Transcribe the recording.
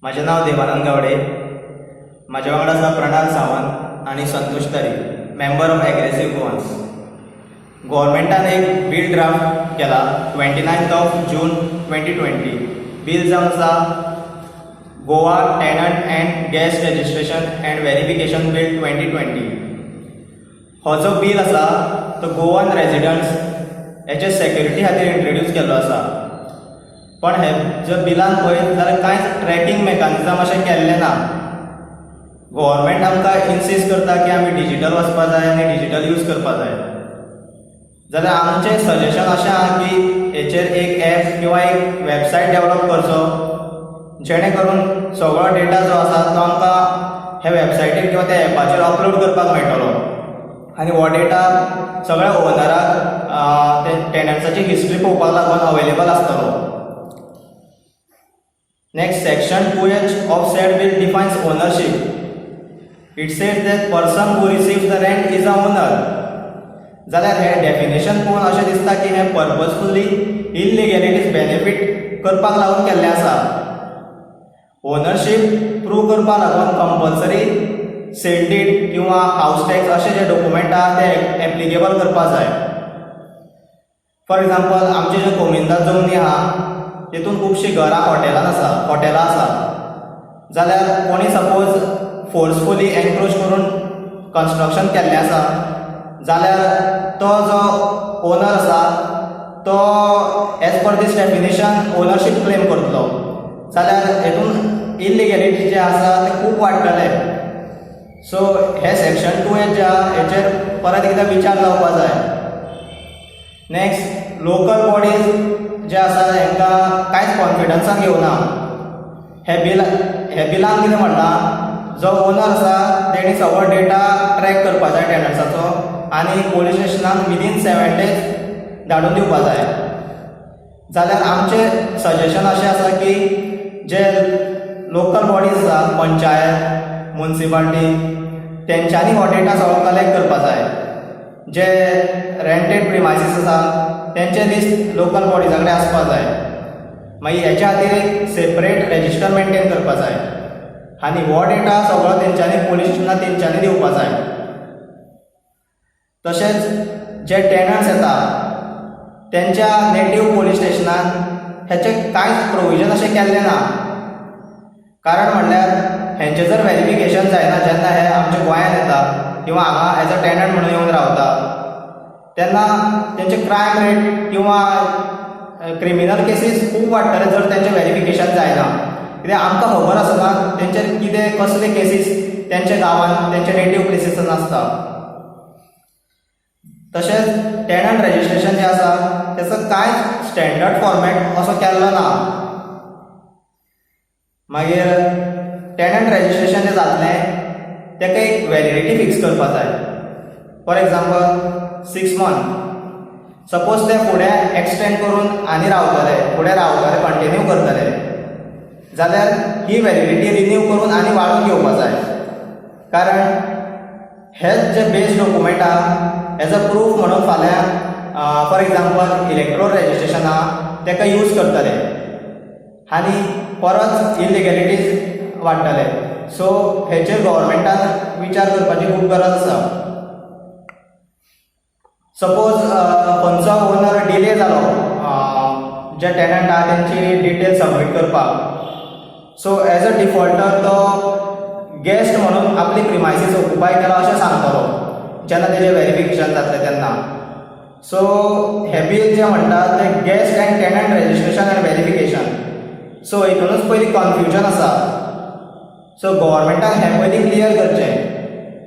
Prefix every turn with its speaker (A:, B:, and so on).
A: म्हजें नांव देवानंद गावडे. म्हाज्या वांगडा आसा प्रणाल सावंत आनी संतोष तारी, मेंबर ऑफ एग्रेसीव गोवन्स. गोवोरमेंटान एक बील ड्राफ्ट केला 29th of June 2020. Bill जावन आसा Goa Tenant and Guest Registration and Verification Bill 2020. हो जो बील आसा तो गोवन रेजिडंट्स हेचे सेक्युरिटी खातीर इंट्रोड्यूस केल्लो आसा. पण हे जर बिलान पळयत जाल्यार कांयच ट्रॅकिंग मेकानिजम अशें केल्लें ना. गोवोरमेंट आमकां इन्सिस्ट करता की आमी डिजिटल वचपा जाय आनी डिजिटल यूज करपा जाय, जाल्यार आमचें सजेशन अशें आहा की हेचेर एक एप किंवा एक वेबसायट डेवलप करचो, जेणे करून सगळो डेटा जो आसा तो आमकां हे वेबसायटीर किंवा त्या एपाचेर अपलोड करपाक मेळटलो आनी हो डेटा सगळ्या ओनराक ते टेनंट्साची हिस्ट्री पळोवपाक लागून अवेलेबल आसतलो. Next, section 2H of said bill defines ownership. It says that person who receives the rent is a owner. जाल्यार हे डेफिनेशन पळोवन अशें दिसता की हें पर्पजफुली इलिगॅलिटीज बेनिफीट करपाक लागून केल्लें आसा. ओनरशीप प्रूव करपाक लागून कंपल्सरी सेल डीड किंवा हावस टॅक्स अशे जे डॉक्युमेंट आहा ते एप्लिकेबल करपाक जाय. फॉर एग्जाम्पल, आमचे जे कोमिंदाद जमनी आहा, तितून खुबशीं घरां हॉटेलान आसा, हॉटेलां आसा. जाल्यार कोणी सपोज फोर्सफुली एनक्रोच करून कन्स्ट्रक्शन केल्लें आसा, जाल्यार तो जो ओनर आसा तो as per this definition ownership claim करतलो. जाल्यार हेतून इलिगॅलिटी जे आसा ते खूब वाडटले. सो हे सेक्शन 2H जे आहा, हेचेर परत एकदां विचार जावपा जाय. नेक्स्ट, लोकल बॉडीज जे आसा हेंकां कांयच कॉन्फिडन्सान घेवना हे बिल. हे बिलान कितें म्हणलां, जो ओनर आसा तेणी सगळो डेटा ट्रॅक करपा जाय टेनंट्साचो आनी पोलीस स्टेशनान विदीन 7 डेज धाडून दिवपा जाय. जाल्यार आमचें सजेशन अशें आसा की जे लोकल बॉडीज आसा, पंचायत, मुन्सिपाल्टी, तेंच्यांनी हो डेटा सगळो कलेक्ट करपा जाय. जे रेंटेड प्रिमायसीस आसा तेंचे लिस्ट लोकल बॉडिजा कडेन आसपा जाय. मागीर हेच्या खातीर एक सेपरेट रेजिस्टर मेंटेन करपा जाय आनी हो डेटा सगळो तेंच्यांनी पोलीस स्टेशनार तेंच्यांनी दिवपा जाय. तशेंच जे टेनंट्स येता तेंच्या नेटीव पोलीस स्टेशनान हेचें कांयच प्रोविजन अशें केल्लें ना. कारण म्हणल्यार हेंचें जर वेरिफिकेशन जायना, जेन्ना हे आमच्या गोंयांत येता किंवा हांगा एज अ टेनंट म्हणून येवन रावता, तेन्ना तेंचे क्रायम रेट किंवा क्रिमिनल केसीस खूब वाडटले जर तेंचें वेरिफिकेशन जायना. कित्याक आमकां खबर आसना तेंचेर कितें, कसले केसीस तेंच्या गांवांत, तेंच्या नेटीव प्लेसीसान आसता. तशेंच टेनंट रजिस्ट्रेशन जें आसा तेचो कांयच स्टँडर्ड फॉर्मेट असो केल्लो ना. मागीर टेनंट रजिस्ट्रेशन जें जातलें तेका एक व्हॅलिडिटी फिक्स करपा जाय, फॉर एग्जाम्पल 6 मंथ. सपोज ते फुडें एक्सटेंड करून आनी रावतले, फुडें रावतले, कंटिन्यू करतले, जाल्यार ही व्हॅलिडिटी रिन्यू करून आनी वाडोवन घेवपा जाय. कारण हेच जे बेज डॉक्युमेंट आहा, एज अ प्रूफ म्हणून फाल्यां फॉर एग्जाम्पल इलेक्ट्रोल रजिस्ट्रेशन आहा तेका यूज करतले आनी परत इलिगॅलिटीज वाडटले. सो हेचेर गव्हर्मेंटान विचार करपाची खूब गरज आसा. सपोज खंयचो ओनर डिले जालो जे टेनंट आहा तेंची डिटेल सबमीट करपाक, सो एज अ डिफॉल्टर तो गेस्ट म्हणून आपली प्रिमायसीस ऑक्युपाय केला अशें सांगतलो जेन्ना तेजें वेरिफिकेशन जातलें तेन्ना. सो हें बील जें म्हणटा तें Guest and Tenant Registration and Verification, so हितूनच पयलीं कन्फ्युजन आसा. सो गव्हर्मेंटान हें पयलीं क्लियर करचें.